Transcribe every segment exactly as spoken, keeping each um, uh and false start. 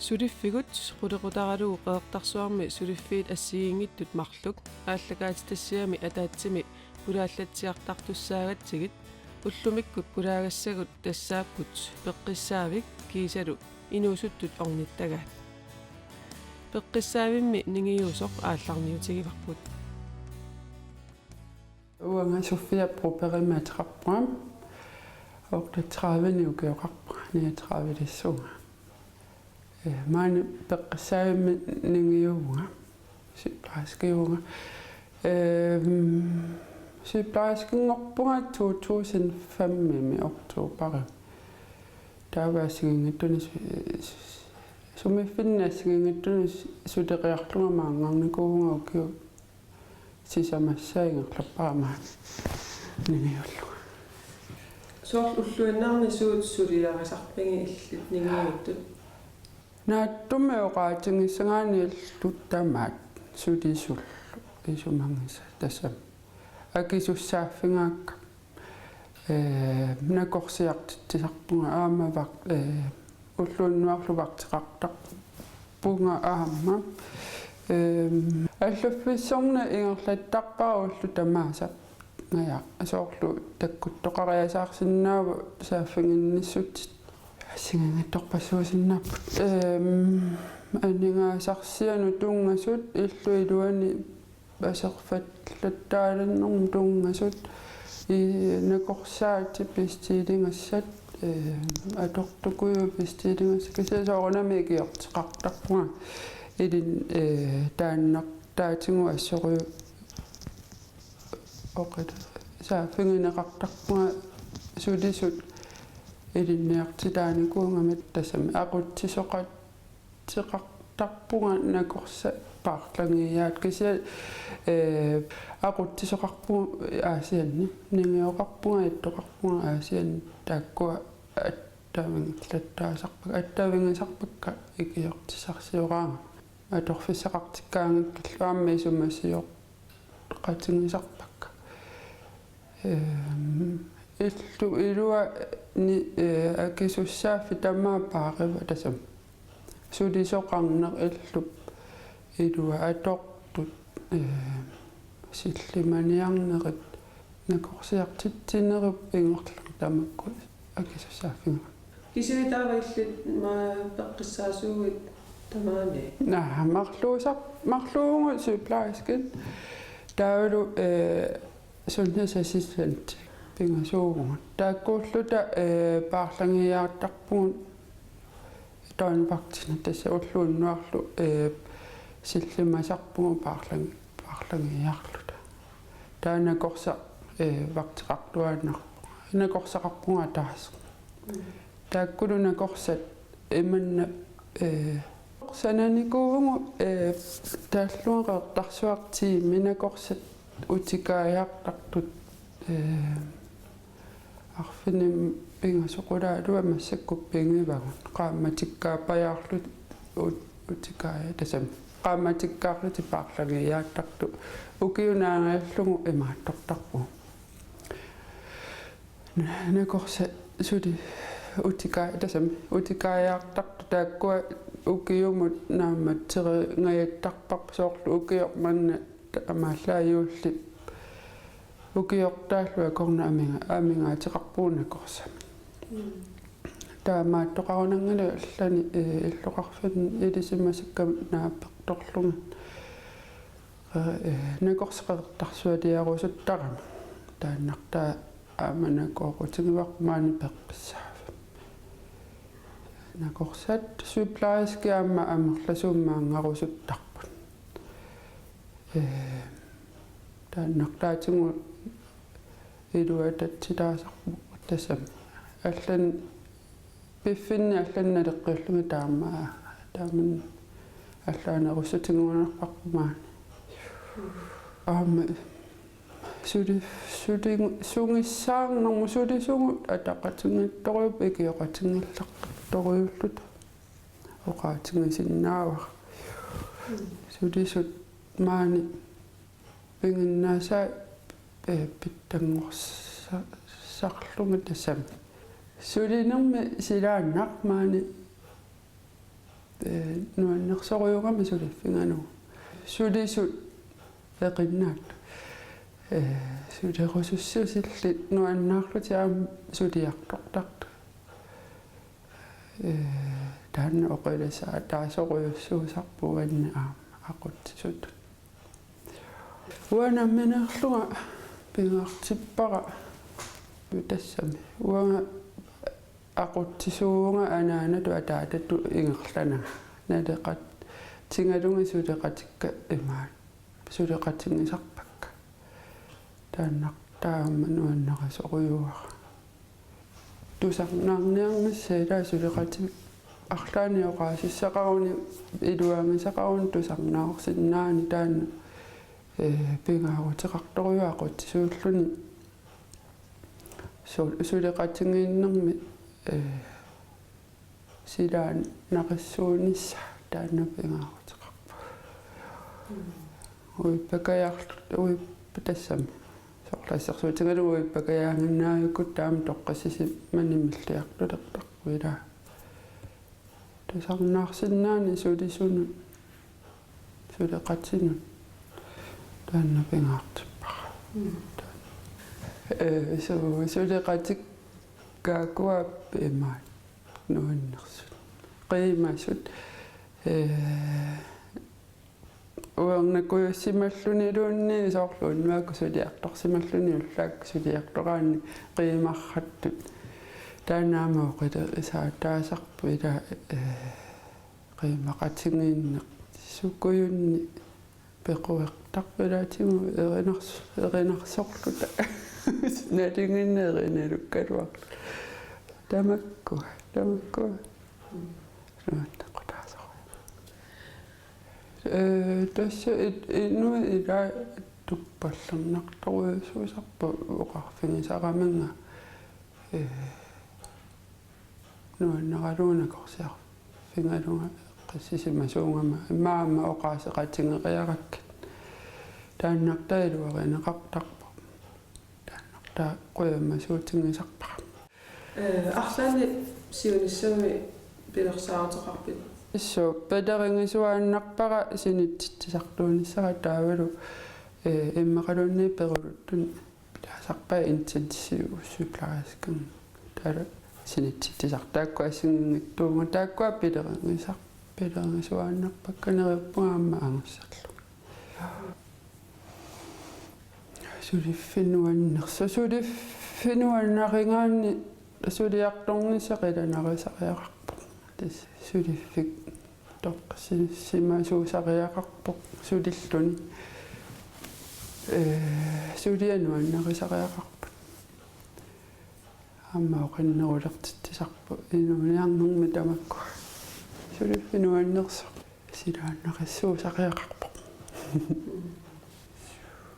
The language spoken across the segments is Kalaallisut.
Suliffigut qulequtaralugu Qeqertarsuarmi suliffiit assigiinngitsut marluk aallakaatitassiami ataatsimi pulaallatsiartartussaagatsigit ullumikkut pulaagassagut tassaapput Peqqissaavik kiisalu Inuusuttut ornittagaat. Peqqissaavimmi ningiusoq aallarniutigivarput. Uanga Sofia Brobergimik ateqarpunga. Otteogtredive-ni ukioqarpunga, niogtredive-lissuunga. Eh, maani Peqqissaavimmi ningiuvunga. Sygeplejerskiuvunga. Ehm, sygeplejerskinngorpunga to tusind fem-imi oktoberimi. Taava assigiinngitsunik su-, su-, sumiiffinni assigiinngitsunik su-, suleriarlunga maanngarnikuuvunga ukiut sisamassaat ingerlappara maani ningiullunga. Soorlu ulluinnarni suut suliarisarpigit illit ningiuttut? Naatsumik oqaatigissagaanni illut tamaat sulisullu isumagisat tassami. Akisussaaffigaakka. Eh, nakorsiartitsisarpunga aamma vak-, eh, ulluunnuarlu vagteqartarpunga aamma. Eh, allaffissorneq ingerlattarpara ullut tamaasa. Naja, soorlu takkuttoqariasaarsinnaavoq saaffiginnissutsit. Assigiinngitsorpassuusinnaapput. Eh, aningaasarsianut tunngasut illup iluani aserfallattaalernermut tunngasut, i-, nakorsaatit bestilligassat, eh, atortukujuit bestilligassat, kisianni soorunami ikiorteqartarpunga ilin-, eh, taannartaatigut assoruju-, oqit-, saaffigineqartarpunga sulisut ilinniartitaanikuugamik tassami aqutsisoqat teqartarpunga nakorsat paarlagiaat kisianni, eh, aqutsisoqarpunga Aasianni, ningioqarpunga, ittoqarpunga Aasianni taakkua attavigilattaasarpakka, attavigisarpakka ikiortissarsioraangama. Atorfissaqartikkaangakkillu aamma isumasioqatigisarpakka. Ehm, illup iluani, eh, akisussaaffik tamaat paariva tassami. Sulisoqarneq illup ilua atortut, eh, sillimaniarnerit nakorsiartitsinerup ingerlaneq tamakku akisussaaffigaakka. Kisianni taava illit ma-, peqqissaasuuit tamaani? Naa, marluusar-, marluuvugut sygeplejerskinni. Taavalu, eh, sundhedsassistent pingasuuvugut. Taakkuulluta, eh, paarlagiaartarpugut døgnvagtinik tassa ulluunnuarlu, eh, sillimasarpugut paarlagi-, paarlagiaarluta. Taava nakorsaq, eh, vagteqartuaannarpunga. Nakorsaqarpunga ataaseq. Mm. Taakkulu nakorsat imanna, eh, sananikuuvugut, eh, taallunga Qeqertarsuaq tiimi nakorsat utikaajaartartut, eh, arfineq-pingasoqulaaluat massakkut pigivagut. Qaammatikkaappajaarlutik ut-, utikaaja-, tassami. Qaammatikkaarlutik paarlagiaartartut. Ukiup naangallugu imaattortarpugut. Nakorsat suli utikaa-, tassami. Utikaajaartartut taakkua ukiumut naammatseringajattarparput soorlu ukioq manna taamaallaat juulli. Ukiortaallu akornanni amiga-, amigaateqarpugut nakorsami. Mm. Taamaattoqarunanngilaq allanik, eh, illoqarfinni ilisimasakkamik naapertorlugit. Eh, nakorsat Qeqertarsualiarusuttarami. Taannartaa aamma nakooqutigivarput maani Peqqissaavimmi. Nakorsat sygeplejerskit aamma amerlasuut maanngarusuttarput. Eh, taannartaatigut iluatatsilaasarpugut tassami. Allan-, piffinni allanut naleqqiullugit taama, taamani allaanerussutigiuarparput maani. Aamma suli-, suli-, sugissaarnermut sulisugut ataqatigiittorujuupput ikioqatigiillaqqittorujuulluta. Oqaatigisinnaavara. Sulisut maani piginnaasaat, eh, pitsanngorsa-, sarlugit tassami. Sulinermi silaannaq maani Ee, nuannersorujugami suliffigalugu. Sulisut eqinnaat. Ee, sulerusussusillit nuannaarlutik aamma suliartortartut. Ee, taanna oqilasaataasorujussuusarpoq uanni aamma aqutsisutut. Uanga nammineerlunga pingaartippara tassami. Uanga aqutsisuuvunga anaanatut ataatatut ingerlananga. Naleqatigalugit suleqatikka imaat. Suleqatigisarpakka. Taannartaa aamma nuannarisorujussuuara. Tusarnaarniarnissaa ilaa suleqatit arlaannik oqaasissaqaruni iluagisaqaruni tusarnaarsinnaanani taanna, ee, pingaaruteqartorujuuvoq aqutsisuulluni su-, suleqatigiinnermi, ee, silaannarsuunissaa taanna pingaaruteqarpoq. Mm. Uippakajaarlu-, uippa tassami. Soorlu assersuutigalugu uippakajaaginnaavikkutta aamma toqqissisimanimilliartulertarpoq ilaa. Tusarnaarsinnaanani sulisunut, suleqatinut. Taanna pingaartippara. Mm. Ee, su-, suleqatikka akuap imaat nuannersut. Qiimasut. Ee, uernakujusimalluniluunniit soorlu unnuakkut suliartorsimalluni ullaakkut suliartoraanni qiimarrattut. Taanna aamma oqilasaataasarpoq ilaa, ee, qiimaqatigiinneq sukujunnik pequertarpalaatigut erinars-, erinarsorluta. Nalinginnaat erinalukkaluarluta. Tamakkua, tamakkua. Nuannequtaasorujuk. Ee, tassa it-, inuit ilaa tuppallernartorujussuusarput oqarfigisaraminnga. Ee, nuannaralugu nakorsiarfigalunga eqqissisimasuugama. Immaqa aamma oqaaseqatigeriarakkit. Taannartaa iluarineqartarpoq. Taannartaa qujamasuutigisarpara. Ee, arlaannik siunissami pilersaaruteqarpit? Suu, pilerigisuaannarpara sinitsitsisartuunissara taavalu, ee, immaqaluunniit peruluttunik pilersarpara intensivsygeplejerskimik. Taavalu sinitsitsisartut taakkua assigiinngitsuugut, taakkua pilerigisar-, pilerigisuaannarpakka, neriuppunga aamma angussallunga. Suliffik nuannersoq, suliffik nuannarigaanni suliartornissaq qilanarisariaqarpoq. Tassa suliffik toqqissisimasuusariaqarpoq sulilluni. Ee, suliaq nuannarisariaqarpoq. Aamma oqinnerulertitsisarpoq inuuniarnermi tamakku. Suliffik nuannersoq silaannarissuusariaqarpoq.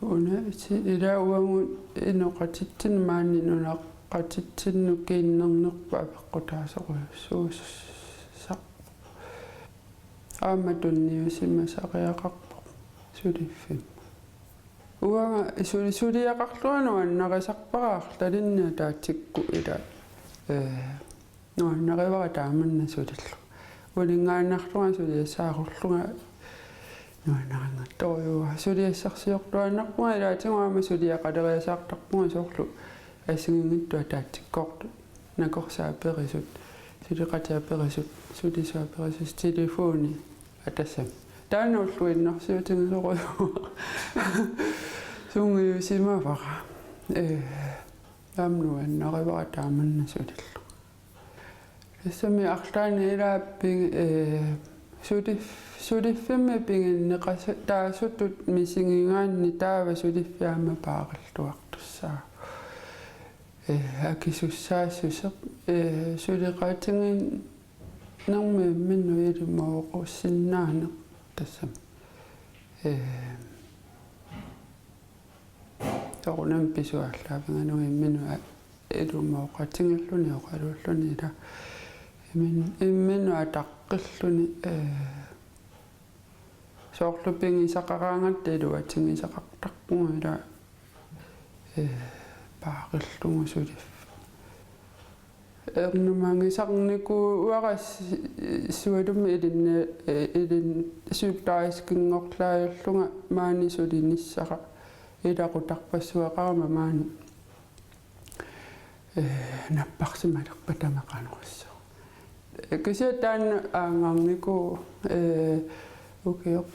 Una si-, ilaa uagut inoqatitsinnut maani nunaqatitsinnut kiinnernerput apeqqutaasorujussuusarpoq. Aamma tunniusimasariaqarpoq suliffimma. Uanga suli-, suliaqarlunga nuannarisarpara arlalinni ataatsikkut ilaa. Ee, nuannarivara taamanna sulillunga. Uninngaannarlunga suliassaarullunga nuannarinngattorujuuara. Suliassarsiortuaannarpunga ilaatigut aamma suliaqaleriasaartarpunga soorlu assigiinngitsut ataatsikkoortut. Nakorsaat aperisut, suleqatit aperisut, sulisut aperisut, telefoni, aa, tassami. Taanna ulluinnarsiutigisorujuuara. Sungiusimavara. Ee, aamma nuannarivara taamanna sulillunga. Tassami arlaanni ilaa ping-, ee, sulif-, suliffimmi piginneqataasutut misigigaanni taava suliffik aamma paarilluartussaavoq. Ee, akisussaassuseq, ee, suleqatigiinnermi imminnut ilumoorsinnaaneq tassami. Ee, soorunami pisuaallaavigalugu imminnut a-, ilumooqatigilluni oqaluulluni ilaa. Immin-, imminnut ataqqilluni, ee, soorlu pigisaqaraangatta iluatigisaqartarpugut ilaa, ee, paarillugu suliffik. Ernumagisarnikuuara sualummik ilinni, ilin sygeplejerskinngorlaajullunga maani sulinissara ilaqutarpassuaqarama maani, eh, napparsimalerpat tamakku qanorsuaq. Kisianni taanna aanngarnikuuvoq, eh, ukioq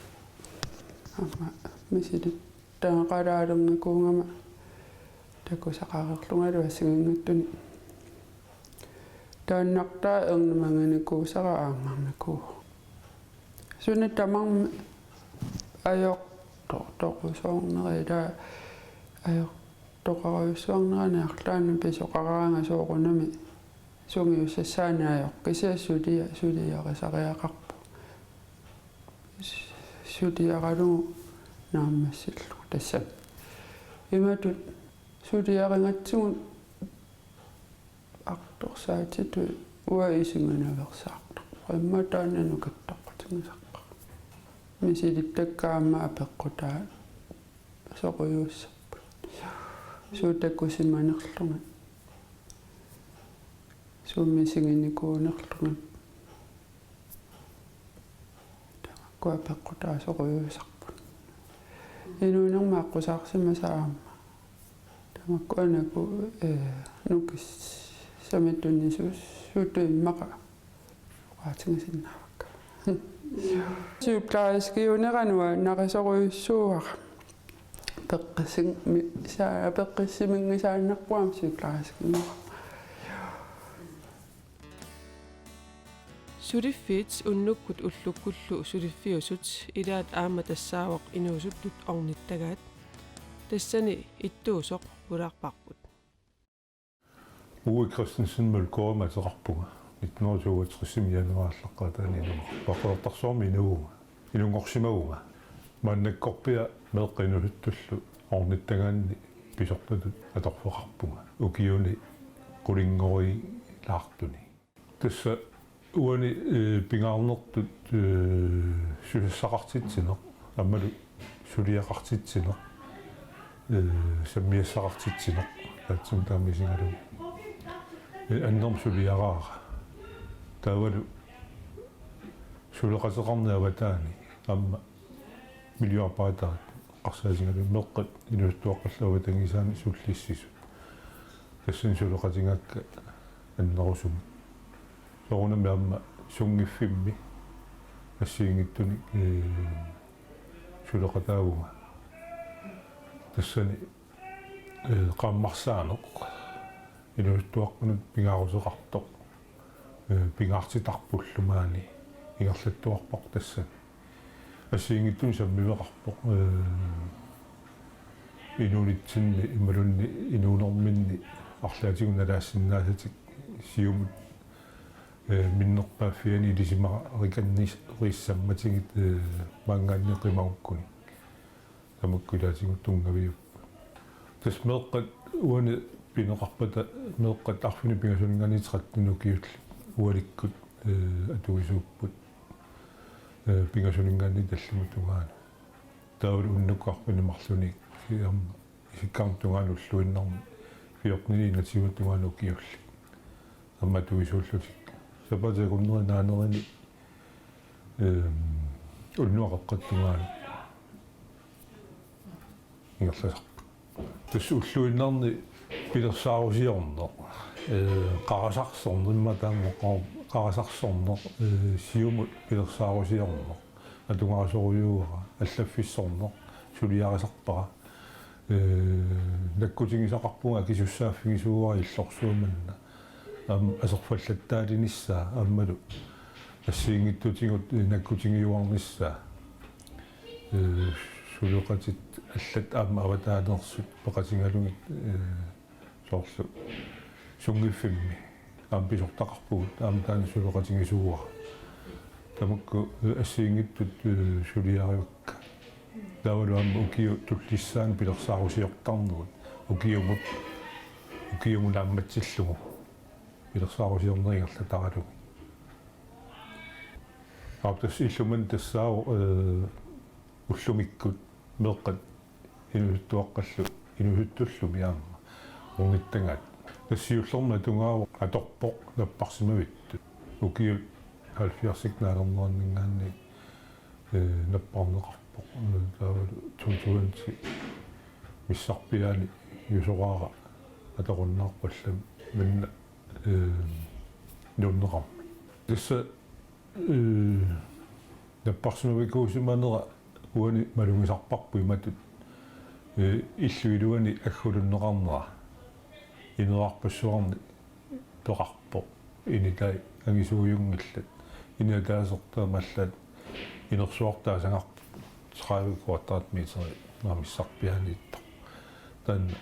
aamma misilittagaqalaalernikuugama takusaqareerlungalu assigiinngitsunik. Taannartaa ernumaginikuusara aanngarnikuuvoq. Suna tamarmi ajortoq-, toqusoornera ilaa ajortoqarujussuarnerani arlaannik pisoqaraangat soorunami sungiussassaaneq ajorpoq, kisianni sulia-, suliarisariaqarpoq. Suliaralugu naammassillugu tassami. Imatut suliarigatsigu artorsaatitut uanga isiginaveersaartarpoq. Immaqa taanna nukittoqqutigisarpara. Misilittakka aamma apeqqutaasorujuussarput. Suut takusimanerlugit. Suut misiginikuunerlugit. Tamakku apeqqutaasorujuussarput. Inuunermi aqqusaarsimasaat aamma. Tamakku anagu, eh, nukissaminnik tunisuusutut immaqa oqaatigisinnaavakka. Sygeplejerskiunerani uanga narisorujussuuara. Peqqissimmi-, sa-, peqqissiminngisaannarpunga sygeplejerskinngorama. Suliffiit unnukkut ullukkullu suliffiusut ilaat aamma tassaavoq inuusuttut ornittagaat. Tassani ittuusoq pulaarparput. Uwe Christensen Mølgaardimik ateqarpunga. Nitten hundrede og toogtres januaarip aallaqqaataani inuuneqarpunga. Qeqertarsuarmi inuuvunga. Inunngorsimavunga. Maannakkorpiaq meeqqat inuusuttullu ornittagaanni pisortatut atorfeqarpunga. Ukiuni qulinngorilaartuni. Tassa uani, eh, pingaarnertut, eh, susassaqartitsineq, aammalu suliaqartitsineq, eh, sammisassaqartitsineq, taassuma taama isigalugu. Eh, annermik suliaraara. Taavalu suleqateqarneq avataani, aamma miljøarbejderit eqqarsaatigalugit meeqqat inuusuttuaqqallu avatangiisaannik sullissisut. Tassani suleqatigaakka annerusumik. Soorunami aamma sunngiffimmi assigiinngitsunik, eh, suleqataavunga. Tassani, eh, qaammarsaaneq inuusuttuaqqanut pingaaruteqartoq, eh, pingaartitarpullu maani ingerlattuarparput tassani. Assigiinngitsunik sammiveqarpoq, eh, inuunitsinni imaluunniit inuunerminni arlaatigut nalaassinnaasatik siumut, eh, minnerpaaffiani ilisimaarikanniissammatigit, eh, maanngaanniit qimagukkunik. Tamakku ilaatigut tunngaviupput. Tassa meeqqat uani pineqarpata meeqqat arfineq pingasuninngaanniit tretten ukiullit ualikkut, eh, atuisuupput, eh, pingasuninngaanniit tallimat tungaanut. Taavalu unnukkut arfineq-marlunut, aamma isikkamut tungaanut ulluinnarni fjorten enogtyve tungaanut ukiullit. Aamma atuisuullutik. Sapaatip akunneri naanerini, ehm, unnuap qeqqata tungaanut ingerlasarput. Tassa ulluinnarni pilersaarusiorneq, eh, qarasarsorneq, immaqa taama qa-, qarasarsorneq, eh, siumut pilersaarusiorneq, atugaasorujuuara, allaffissorneq, suliarisarpara, eh, nakkutigisaqarpunga akisussaaffigisuuara illorsuit manna. Aamma aserfallattaalinissaa aammalu assigiinngitsutigut nakkutigiuarnissaa. Eh, suleqatit allat aamma avataaneersut peqatigalugit, eh, soorlu sunngiffimmi aamma pisortaqarpugut aamma taanna suleqatigisuuara. Tamakku, eh, assigiinngitsut, eh, suliarivakka. Taavalu aamma ukiut tullissaani pilersaarusiortarnerat ukiumut, ukiumut naammatsillugu pilersaarusiorneq ingerlataralugit. Aap, tassa illumanni tassaavoq, eh, ullumikkut meeqqat inuusuttuaqqallu inuusuttullumi aamma ornittagaat. Tassa siullermik atugaavoq atorpoq napparsimavittut. Ukiut halvfjerdsit naalerneranninngaanniit, eh, napparneqarpoq. Eh, taava to tusind missarpiaani Jusoraara atorunnaarpoq allami, maanna, eh, nuunneqarmat. Tassa eh, napparsimavikuusimanera uani malugisarparput imatut, eh, illup iluani aggulunneqarnera. Inerarpassuarni peqarpoq. Initai angisuujunngillat. Ini ataaseq taamaallaat inersuartaasagarput tredive kvadratmeteri missarpiaaniittoq. Taanna,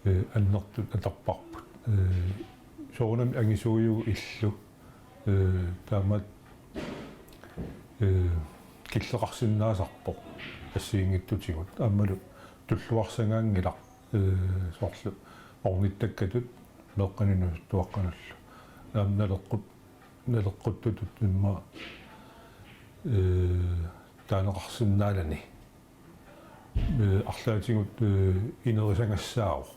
eh, annertut atorparput. Eh, soorunami angisuujuvoq illu. Eh, taamaat, eh, killeqarsinnaasarpoq assigiinngitsutigut. Aammalu tulluarsagaanngilaq, eh, soorlu ornittakkatut meeqqanut inuusuttuaqqanullu. Aamma naleqqut-, naleqquttutut immaqa, eh, taaneqarsinnaaluni. Eh, arlaatigut, eh, inerisagassaavoq.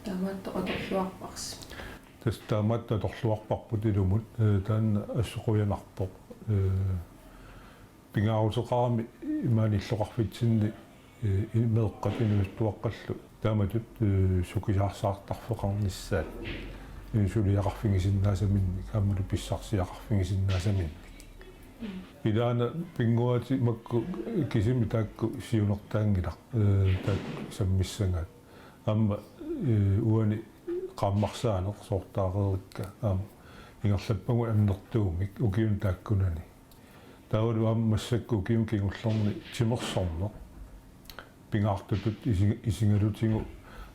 Taamaattoq atorluarparsi. Tassa taamaattoq atorluarparput ilumut, eh, taanna assut qujanarpoq. Eh, pingaaruteqarami imaani illoqarfitsinni, eh, i-, meeqqat inuusuttuaqqallu taamatut, eh, sukisaarsaartarfeqarnissaat. Eh, suliaqarfigisinnaasaminnik, aammalu pissarsiaqarfigisinnaasaminnik. Ilaana pinnguaatigut makku kisimi taakku siunertaanngilaq, eh, taakku sammissagaat. Aamma, eh, uani qaammarsaaneq soortaareerikka aamma ingerlappagut annertuumik ukiuni taakkunani. Taavalu aamma massakkut ukiuni kingullerni timersorneq pingaartutut isi-, isigalutigu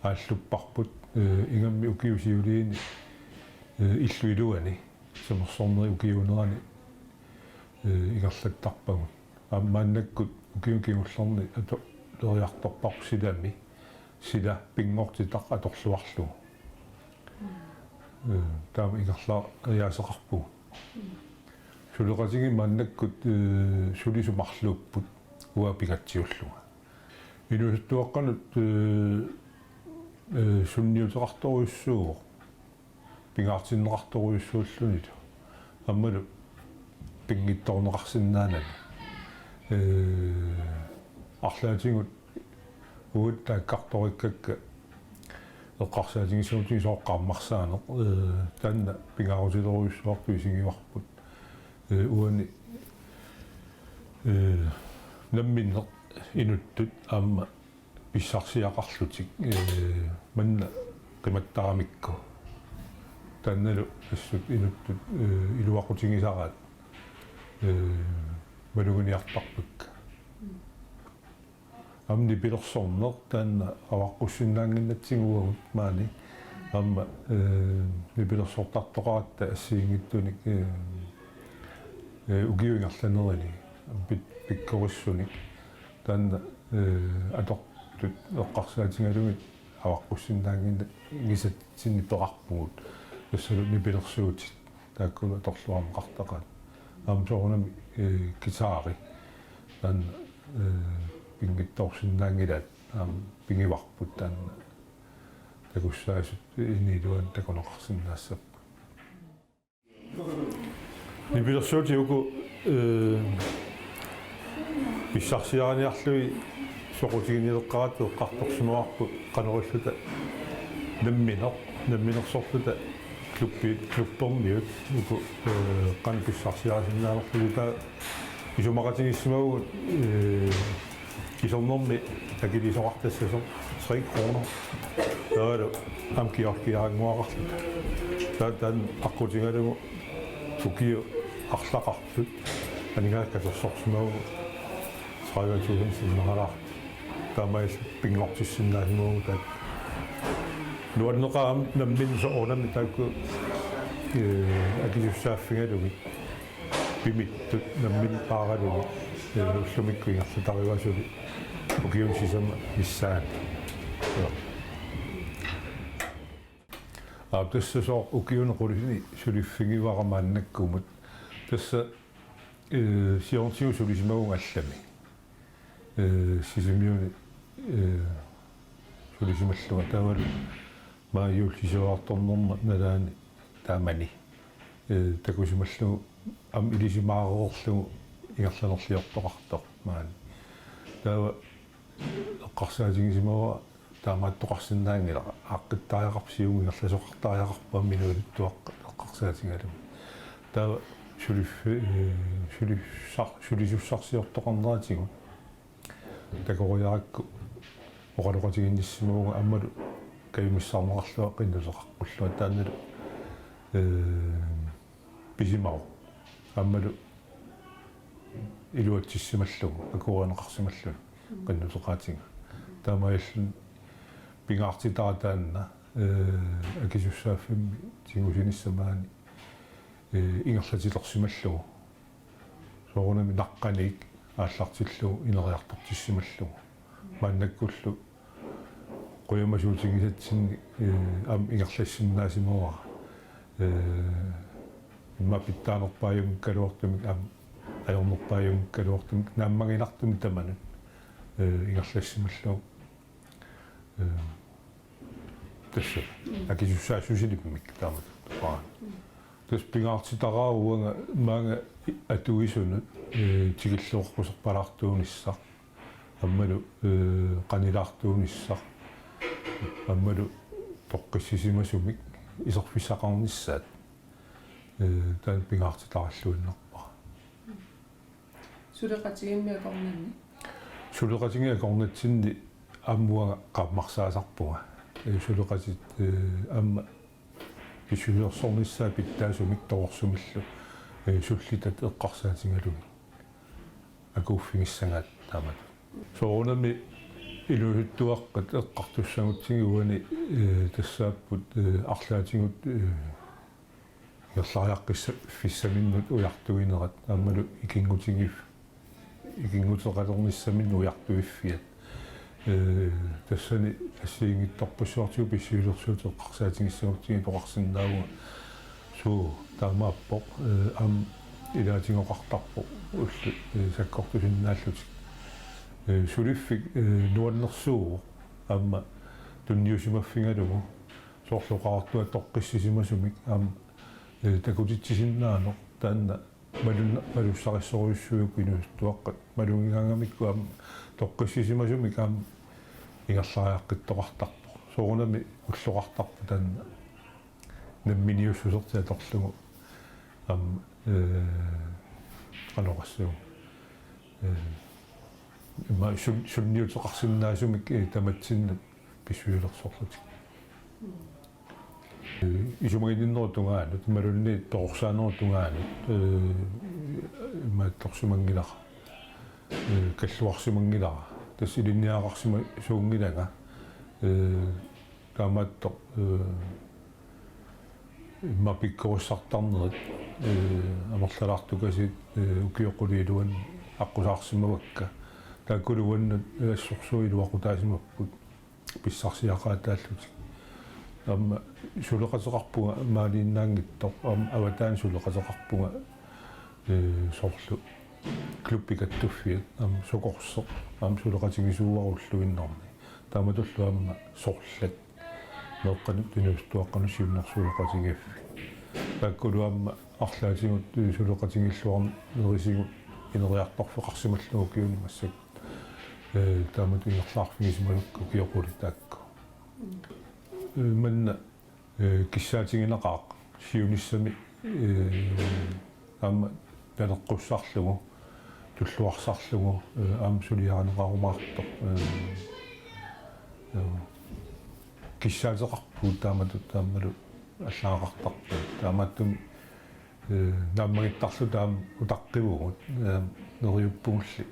aallupparput, eh, ingammik ukiut siuliini, eh, illup iluani timersornerit ukiuunerani, eh, ingerlattarpagut. Aamma maannakkut ukiuni kingullerni ato-, -leriartorparput silami, sila pinngortitaq atorluarlugu. Eh, taama ingerlariaaseqarpugut. Suleqatigiit maannakkut, eh, sulisut marluupput uanga pingatsiullunga. Inuusuttuaqqanut, eh, eh, sunniuteqartorujussuuvoq. Pingaartinneqartorujussuullunilu. Aammalu pinngitsoorneqarsinnaanani. Eh, arlaatigut uagut taakkartorikkakka eqqarsaatigissagutsigu soorlu qaammarsaaneq, eh, taanna pingaarutilerujussuartut isigivarput. Eh, uani, eh, namminneq inuttut aamma pissarsiaqarlutik, eh, manna qimattaramikku. Taannalu assut inuttut, eh, iluaqutigisaraat, eh, maluginiartarpakka. Aamma nipilersorneq taanna avaqqussinnaannginnatsigu uagut maani. Aamma, eh, nipilersortartoqaratta assigiinngitsunik, eh, eh, ukiut ingerlanerini pit-, pikkorissunik. Taanna, eh, atortut eqqarsaatigalugit avaqqussinnaannginnatsinni peqarpugut. Tassalu nipilersuutit. Taakkulu atorluarneqartaqaat. Aamma soorunami, eh, guitari. Taanna, eh, pinngitsoorsinnaanngilaat. Aamma pigivarput taanna. Takussaasut ini iluani takuneqarsinnaassapput. Nipilersuutit uku, eh, pissarsiariniarlugit soqutiginileqqaaratta eqqartorsimavarput qanoq ililluta nammineq, namminersorluta klubbi-, klubbermiut uku, eh, qanoq pissarsiarisinnaanerluta isumaqatigiissimavugut, eh, isornermi akiliisoqartassasoq tre kroner. Taavalu aamma Georgiarannguaqarluta. Taa-, taanna aqqutigalugu ukiut arlaqartut aningaasat katersorsimavugut tredive tusind sinneralaartut. Taamaalilluni pinngortissinnaasimavugut taakku. Nuanneqaaq aamma nammineq soorunami taakku, eh, akisussaaffigalugit. Pimittut nammineq paaralugit, eh, ullumikkut ingerlatarivaat suli ukiuni sisamat missaanni. Joo. Aa, tassa sooq ukiuni qulisini suliffigivara maannakkumut. Tassa, eh, siornatigut sulisimaguma allami. Eh, Sisimiuni, eh, sulisimallunga taavalu Maani juullisiorartornerma nalaani taamani, ee, takusimallugu aamma ilisimaareerlugu ingerlanerliortoqartoq maani. Taava eqqarsaatigisimavara taamaattoqarsinnaanngilaq, aaqqittariaqarpoq, siumut ingerlasoqartariaqarpoq aamma inuusuttuaqqat eqqarsaatigalugit. Taava suliffi-, ee, sulissar-, sulisussarsiortoqarneratigut takoriarakku oqaloqatiginnissimavunga aammalu kajumissarneqarlunga qinnuteqaqqullunga taannalu, ee, pisimavoq. Aammalu iluatsissimallugu, akuerineqarsimallugu qinnuteqaatiga. Taamaalilluni pingaartitara taanna, ee, akisussaaffimmik tigusinissaq maani, ee, ingerlatilersimallugu. Soorunami naqqaniit aallartillugu ineriartortissimallugu. Maannakkullu qujamasuutigisatsinnik, ee, aamma ingerlassinnaasimavara. Ee, immaqa pitsaanerpaajunngikkaluartumik aamma ajornerpaajunngikkaluartumik naammaginartumik tamanut, ee, ingerlassimallugu. Ee, tassa akisussaassusilimmik taamatut. Tassa pingaartitara uanga maanga atuisunut, ee, tikilluaqquserpalaartuunissaq. Aammalu, ee, qanilaartuunissaq. Aammalu toqqissisimasumik iserfissaqarnissaat. Ee, taanna pingaartitaralluinnarpara. Suleqatigiimmik akornanni? Suleqatigiit akornatsinni aamma uanga qaammarsaasarpunga. Ee, suleqatit, ee, aamma pissusilersornissaat pitsaasumik torersumillu, ee, sullitat eqqarsaatigalugit akuuffigissagaat taamatut. Soorunami inuusuttuaqqat eqqartussagutsigit uani, ee, tassaapput, ee, arlaatigut, ee, ingerlariaqqiffissaminnut ujartuinerat aammalu ikinngutigif-, ikinnguteqalernissaminnut ujartuiffiat. Ee, tassani assigiinngitsorpassuartigut pissusilersuutit eqqarsaatigissagutsigit oqarsinnaavunga: Suu, taamaappoq, ee, aamma ilaatigoqartarpoq ullut, ee, sakkortusinnaallutik. Ee, suliffik, ee, nuannersuuvoq aamma tunniusimaffigalugu. Soorlu oqartua toqqissisimasumik aamma, ee, takutitsisinnaaneq taanna malun-, malussarissorujussuuvoq inuusuttuaqqat. Malugigaangamikku aamma toqqissisimasumik aamma ingerlariaqqittoqartarpoq. Soorunami ulloqartarpoq taanna namminiussusertik atorlugu aamma, ee, qanoq oqassaanga. Ee, immaqa sun-, sunniuteqarsinnaasumik, ee, tamatsinnut pissusilersorlutik. Ee, isumaginninnerup tungaanut, imaluunniit perorsaanerup tungaanut, ee, imaattorsimanngilara. Ee, kalluarsimanngilara. Tassa ilinniagaqarsimasuunngilanga. Ee, taamaattoq, ee, immaqa pikkorissartarnerit, ee, amerlalaartukasiit, ee, ukiut qulit iluanni aqqusaarsimavakka. Taakkulu uannut, ee, assorsuaq iluaqutaasimapput pissarsiaqaataallutik. Aamma suleqateqarpunga maaniinnaanngitsoq, aamma avataani suleqateqarpunga, ee, soorlu klubbit kattuffiat, aamma Sukorsoq, aamma suleqatigisuuara ulluinnarni. Taamatullu aamma sorlat meeqqanut inuusuttuaqqanut siunnersuuteqatigiiffik. Taakkulu aamma arlaatigut suleqatigiilluarnerisigut ineriartorfeqarsimallugu ukiuni massakkut. Ee, taamatut ingerlaarfigisimallugu ukiut qulit taakku. Ee, manna, ee, kissaatiginaqaaq siunissami, ee, aamma naleqqussarlugu, tulluarsarlugu, ee, aamma suliarineqarumaartoq, ee, ee, kissaateqarpugut taamatut aammalu allagaqartarpugut. Taamaattumik, ee, naammagittarluta aamma utaqqivugut, ee, neriuppugulli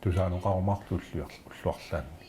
tusaaneqarumaartoq ulluar-, ulluarlaanni.